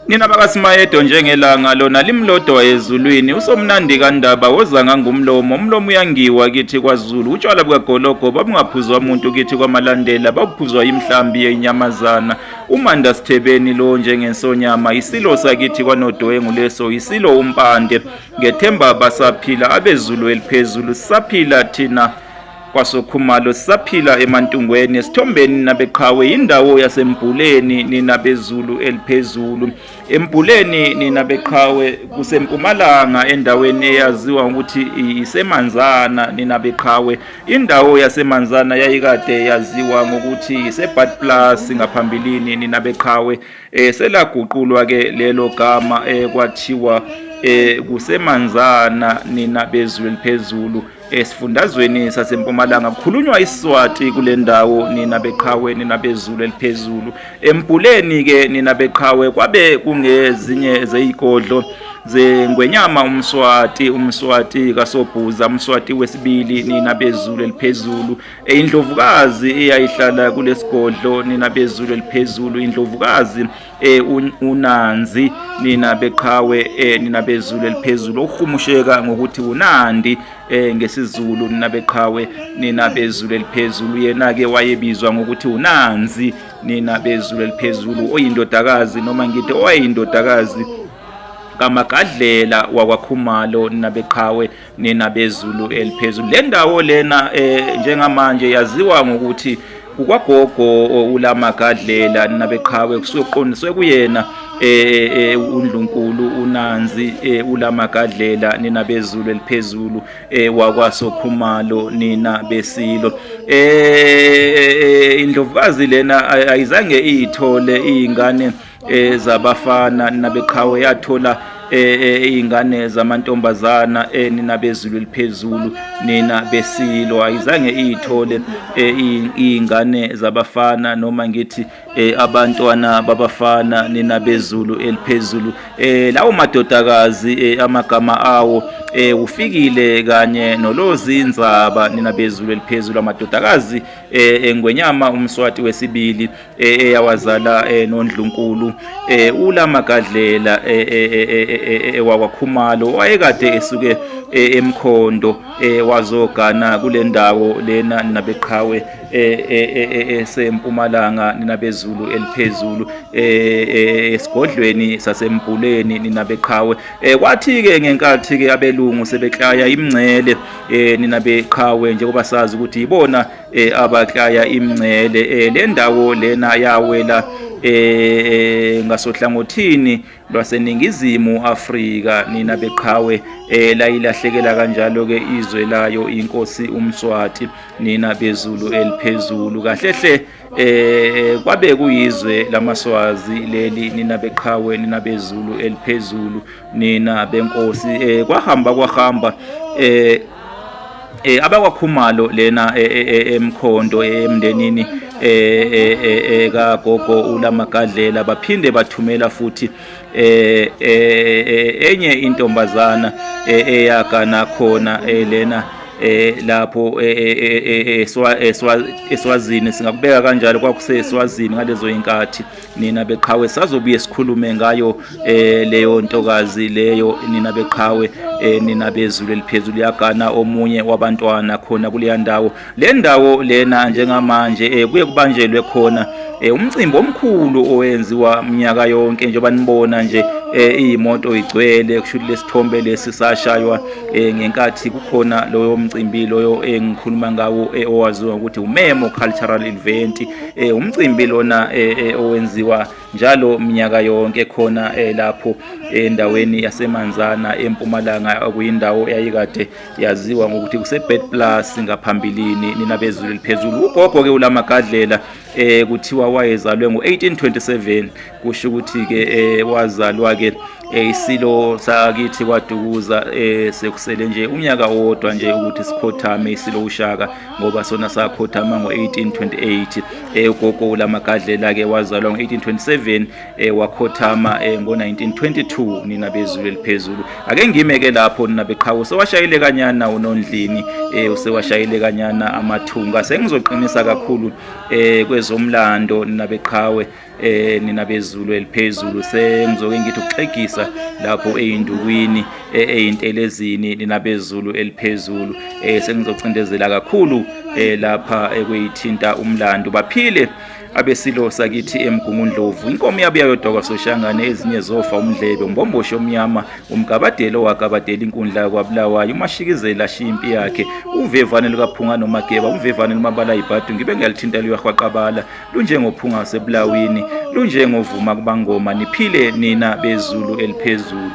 Nina bakaSimayedo njengelanga lona limlodwa ezulwini usomnandi kandaba woza ngangumlomo umlomo uyangiwa kithi kwaZulu utshwala bukagologo babungaphuzwa muntu kithi kwamalandela babuphuzwa imhlambi yenyamazana umanda sithebeni lo njengensonyama isilo sakithi kwanodoyengu leso isilo umpande ngethemba basaphila abezulu eliphezulu sisaphila thina kwasokhumalo sisaphila emantungweni esithombeni nabeqhawe indawo yasembhuleni nina bezulu eliphezulu embhuleni nina beqhawe kusempumalanga endaweni eyaziwa ukuthi isemanzana nina beqhawe indawo yasemanzana yayikade yaziwa ngokuthi iseBad Plus ngaphambilini nina beqhawe selaguqulwa ke lelo gama kwathiwa kusemanzana nina bezulu eliphezulu esifundazweni sasempumalanga kukhulunywa isiswati kule ndawo nina beqhawe nina bezulu eliphezulu embhuleni ke nina beqhawe kwabe kungezinye zeyigodlo zengwenyama umswati umswati kasobhuza umswati wesibili nina bezulu eliphezulu indlovukazi eyayihlala kulesigodlo nina bezulu eliphezulu indlovukazi unanzi nina beqhawe nina bezulu eliphezulu okuhumusheka ngokuthi unandi ngesiZulu nina beqhawe nina bezulu eliphezulu yena ke wayebizwa ngokuthi unanzi nina bezulu eliphezulu oyindodakazi noma ngithi owayindodakazi kaMagadlela wakwaKhumalo nina beqhawe nina bezulu eliphezulu le ndawo lena njengamanje yaziwa ngokuthi kukwagogo ulamagadlela nina beqhawe kusuke kuqondiswe kuyena undlunkulu unanzi ulamagadlela nina bezulu eliphezulu wakwasokhumalo nina besilo indlovukazi lena ayizange iyithole izingane zabafana nina beqhawe yathola izingane zamantombazana nina bezulu eliphezulu nina besilo ayizange iyithole izingane zabafana noma ngithi abantwana babafana nina bezulu eliphezulu lawo madodakazi amagama awo ufikile kanye nolozinzaba nina bezulu eliphezulu amadodakazi engwenyama umswati wesibili eyawazala nondlunkulu ulamagadlela wakwakhumalo wayekade esuke emkhondo wazogana kule ndawo lena nabeqhawe esempumalanga nina bezulu eliphezulu esigodlweni sasembhuleni nina beqhawe kwathi ke ngenkathi ke abelungu sebeklaya imngcele nina beqhawe njengoba sazi ukuthi ibona abaklaya imngcele le ndawo lena yawela ngasohlangothini lwaseningizimu Afrika nina beqhawe layilahlekela kanjalo ke izwe layo inkosi uMswati nina bezulu eliphezulu kahle hle kwabe kuyizwe lamaswazi leli nina beqhawe nina bezulu eliphezulu nina benkosi kwahamba kwahamba abakwakhumalo lena emkhondo emndenini kagogo ulamagadlela baphinde bathumela futhi enye intombazana eyagana khona lena lapho eSwazini singakubeka kanjalo kwakuseswazini ngalezo inkathi nina beqhawe sazobuye sikhulume ngayo leyo ntokazi leyo nina beqhawe nina bezulu eliphezulu yagana omunye wabantwana khona kuleya ndawo le ndawo lena njengamanje kuye kubanjelwe khona umcimbi omkhulu owenziwa minyaka yonke njengoba nibona nje iyimoto igcwele kusho lesithombe lesi sashaywa ngenkathi kukhona loyo mcimbi loyo engikhuluma ngawo owaziwa ukuthi umemo cultural event umcimbi lona owenziwa njalo minyaka yonke khona lapho endaweni yaseManzana empumalanga okuyindawo eyayikade yaziwa ngokuthi kuse-Bed Plus ngaphambilini nina bezulu eliphezulu ugogo ke ulamagadlela kuthiwa wayezalwe ngo-1827 kusho ukuthi ke wazalwa ke isilo sakithi kwaDukuza sekusele nje unyaka owodwa nje ukuthi sikhothame isilo uShaka ngoba sona sakhothama ngo-1828 Ugogo uLaMagadlela ke wazalwa ngo-1827, wakhothama ngo-1922, nina bezulu eliphezulu. Ake ngime ke lapho, nina beqhawe. Usewashayile kanyana uNondlini, usewashayile kanyana amathunga. Sengizoqinisa kakhulu kwezomlando, nina beqhawe, nina bezulu eliphezulu. Sengizoke ngithi ukuxegisa lapho eyindukwini, eyintelezini, nina bezulu eliphezulu. Sengizocindezela kakhulu lapha ekweyithinta umlando. Baphile abesilo sakithi eMgungundlovu. Inkomo yabuya yodwa kwaSoshangane, ezinye zofa umdlebe. Umbomboshe omnyama, umgabadelo owagabadela inkundla kwaBulawayo, umashikizela ashiya impi yakhe, uvevane lukaphunga nomageba, umvevane lumabala ibhadu, ngibe ngiyalithinta luyahwaqabala, lunjengophunga wasebulawini, lunjengovuma kubangoma. Niphile nina bezulu eliphezulu.